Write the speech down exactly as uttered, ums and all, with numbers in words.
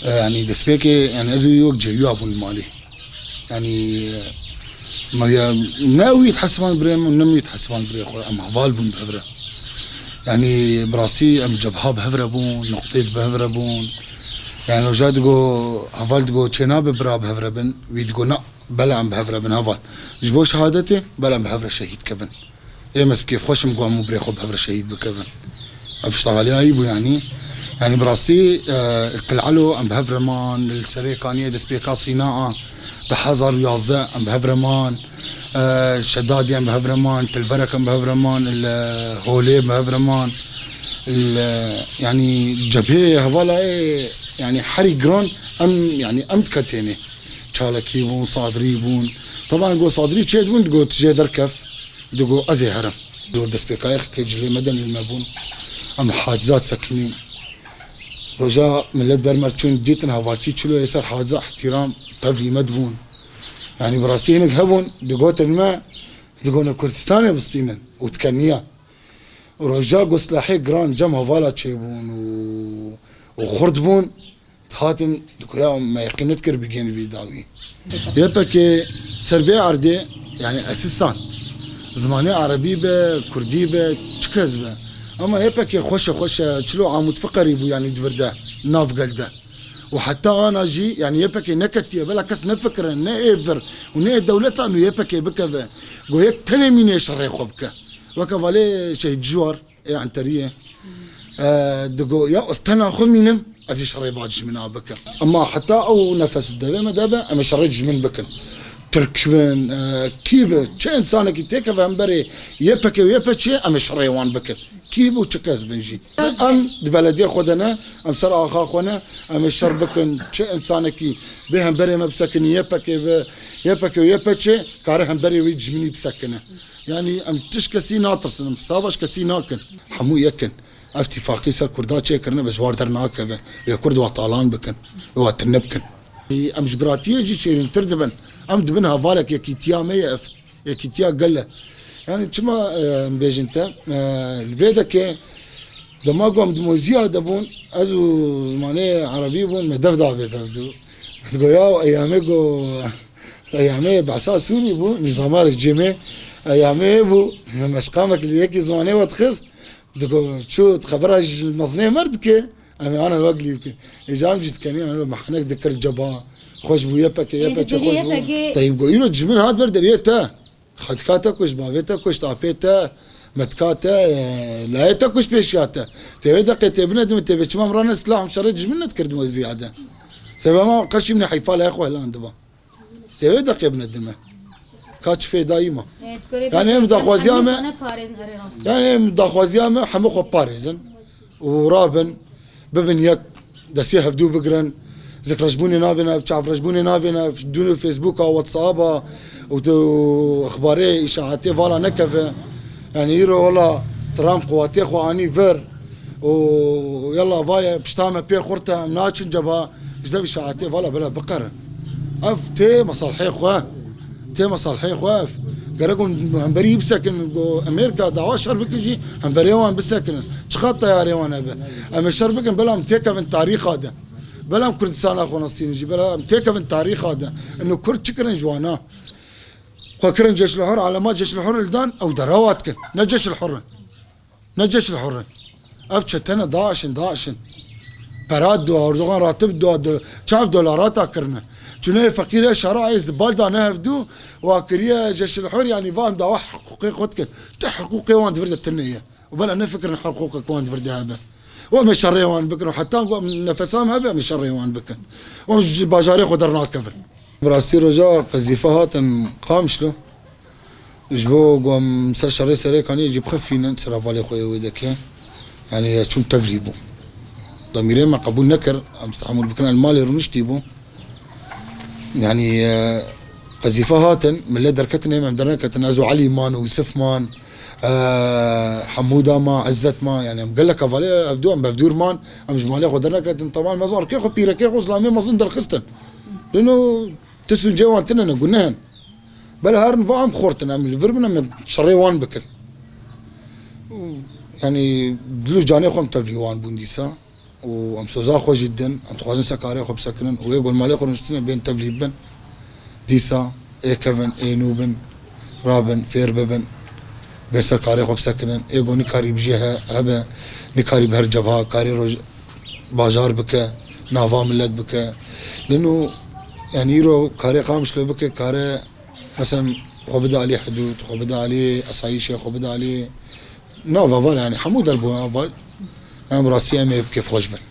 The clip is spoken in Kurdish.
E, yanî destpêkê, yanî ez û wî wek cêwiya bûn li malê. Yanî, e, me ya ne wî dihesiban birê min, ne min wî dihesiban birê xwe. Em heval bûn bi hev re. Yanî bi rastî em cebha bi hev re bûn, nuqtê bi hev re bûn. Yanî roja digo, heval digo çênabe bira bi hev re bin. Wî digo na, bela em bi hev re bin heval. Ji bo şehadetê, bela em bi hev re şehîd kevin. Ê me bi kêfxweş im ku hemû birê xwe bi hev re şehîd bikevin. Ev tişta alî ayî bû yanî. Yanî bi rastî, e, li Til Elo em bi hev re man, li Serê Kaniyê destpêka Sîna a du hezar û yazdeh em bi hev re man, e, Şedadî em bi hev re man, Til Berek em bi hev re man, li Holê em bi hev re man. Li, yanî cebheyê hevala ê, yanî herî giran em, yanî em diketênê. Çalakî bûn, Sadrî bûn. Teban ku Sadrî çê dibûn, digot jê derkev. Digo, ez ê herim. Dor destpêkayê xikê cilê me de nîl me bûn. Em hacizat sekinîn. Roja millet ber me çûn dîtin hevaltî çilo yê ser haciza îhtîram tevlî me dibûn. Yanî bi rastî hinek hebûn, digotin me, digo ne Kurdistanê bistînin û dikeniyan. Roja ku silahê giran cem hevala çêbûn û, û xurt bûn, Hatin, digoya me yeqîn nedikir bigihên vî dawî. Y P G ser vê erdê, yanî esîsan, zimanê erebî be, kurdî be, çi kes be. Ama Y P G xweşe xweşe, çilo amûd fiqerî bû, yanî di vir de, nav gel de. Û heta ana jî, yanî Y P G neketiye, bela kes nefikire, ne ê vir û ne ê dewletan û Y P G bikeve. Go yek tenê mînê şerê xwe bike. Weke valê Şehîd Ciwar. Ê Enteriyê. E, digo, ya ez tena xwe mînim, ez ê şerê va dijmina bikim. Ema heta ew nefes di devê me de be, em ê şerê dijmin bikin. Tirk bin, e, kî bi, çi însanekî têkeve hemberê Y P G û Y P Ç'ê, em ê şerê wan bikin. Kî bi û çi kes bin jî. Em di belediyê xwe de ne, em ser axa xwe ne, em ê şer bikin. Çi însanekî bê hemberê me bisekinî, Y P G bi, Y P G û Y P Ç'ê kare hemberê wî dijminî bisekine. Yanî em tişt kesî natirsin, em hesaba ji kesî nakin. Hemû yek in. Ev tîfaqî ser Kurda çêkirine be ji war dernakeve. Wê Kurd wa talan bikin, wê wa tune bikin. Em ji biratiyê jî şêrîntir dibin. Em dibin hevalek yekîtiya me ye ev. Yekîtiya gel e. Yanî çima, e, em bêjin te, e, li vê dekê dema ku em di moziya de bûn, ez û zimanê erebî bûn, me dev davêt hevdû. Digo ya eyamê ku Eyamê behsa Sûrî bû, nîzama rejîmê eyamê bû, meşqamek li yekî ziwanê we dixist, digo, çû xebera ji mezinê me re dike, em ê ana wek lî bikin. Êca em jî dikenî, em mehanek dikir ceba, xweş bû, Y P G, Ê, Y P Ç dibêje xweş bû. Y P G. Teyîb got, îro dijmin hat ber deriyê te. Xwe dika te kuşt, bavê te kuşt, apê te, metka te, e, layê te kuşt pêşiya te. Tê wê deqê tê bine dime, tê bê çima em rane silah, em şerê dijmin nedikirdin we ziyade. Tê be ma qeşî min heyfa layê xwe hilandiba. Tê wê deqê bine dime. Ka çi fêdayî ma? Evet, görebiliriz. Yani hem daxwaziya me, yani hem daxwaziya me hemû xwe parêzin û rabin, bibin yek, destê hevdû bigirin, zikrejbûnê navê ne, çavreşbûnê navê ne, dûn û Facebooka, WhatsAppa û tu ixbarê îşaetê vala nekeve. Yani îro wela Trump quwatê xwe anî vir û yalla vaye pişta me pê xurt e, em naçin ceba. Ji dev îşaetê vala bela biqerin. Ev tê mesalhê xwe. Tê mesalhê xwe ev. Gerek hûn hemberî bisekin, go Amerîka dawa şer bikin jî, hemberê wan bisekinin. Çiqas teyarê wan hebe. Em ê şer bikin, bela em têkevin tarîxa de. Bela em Kurdistana xwe nastînin jî, bela em têkevin tarîxa de. Ino Kurd çi kirin ji wana? Xwe kirin ceşl hur, alema ceşl hur li dan, ew derawa dikin. Ne ceşl hur in. Ne ceşl hur in. Ev çete ne, DAIŞ in, DAIŞ in. Pera dua, Erdogan ratib dua, do-, çav dolara ta kirine. Çune feqîrê şara ê zibal dane hevdû, wa kiriye ceşl hur, yanî va em dawa hiqûqê xwe dikin. Tu hiqûqê wan di vir de tune ye. Û bela nefikirin hiqûqek wan di vir de hebe. Û em ê şerê wan bikin û heta ku em nefesa em hebe, em ê şerê wan bikin. Û em ji bajarê xwe dernakevin. Bi rastî roja qezîfe hatin Qamişlo. Ji bo ku em ser şerê Serêkaniyê jî bixefînin, ser hevalê xwe yê wê dekê. Yanî ez çûm tevlî bûm. Demîrê me qebûl nekir, em tehemûl bikin, em li malê rûniştî bûm. Yanî, e, qezîfe hatin, millet derketin, êm em derneketin, ez û Elî man û Yusuf man, e, Hemûda ma, Ezzet ma, yanî em gelek hevalê hevdû, em bi hevdûr man, em ji malê xwe derneketin, teban mezin, erkê xwe, pîrekê xwe, zilamê mezin derxistin. Lino, Tis û cê wan tine ne, guneh in. Bela herin va em xort in, em li vir bin, em şerê wan bikin. Û, yanî, dil û canê xwe em tevlî wan bûn dîsa. û em soza xwe jî didin, em dixwazin ser karê xwe bisekinin û ê ku li malê xwe rûniştine bên tevlî bibin. Dîsa ê kevin, ê nû bin, rabin, fêr bibin, bên ser karê xwe bisekinin. Ê ku nikarî bi jê he-, hebe, nikarî bi her cebha karê roj-, bajar bike, nava milet bike. Lê nû, yanî îro karê Qamişlo bike, kare, meselen, xwe bide alî hidûd, xwe bide alî esayîşê, xwe bide alî nava val, yanî hemû derbûna val, em rastî em ê bi kêfxweş bin.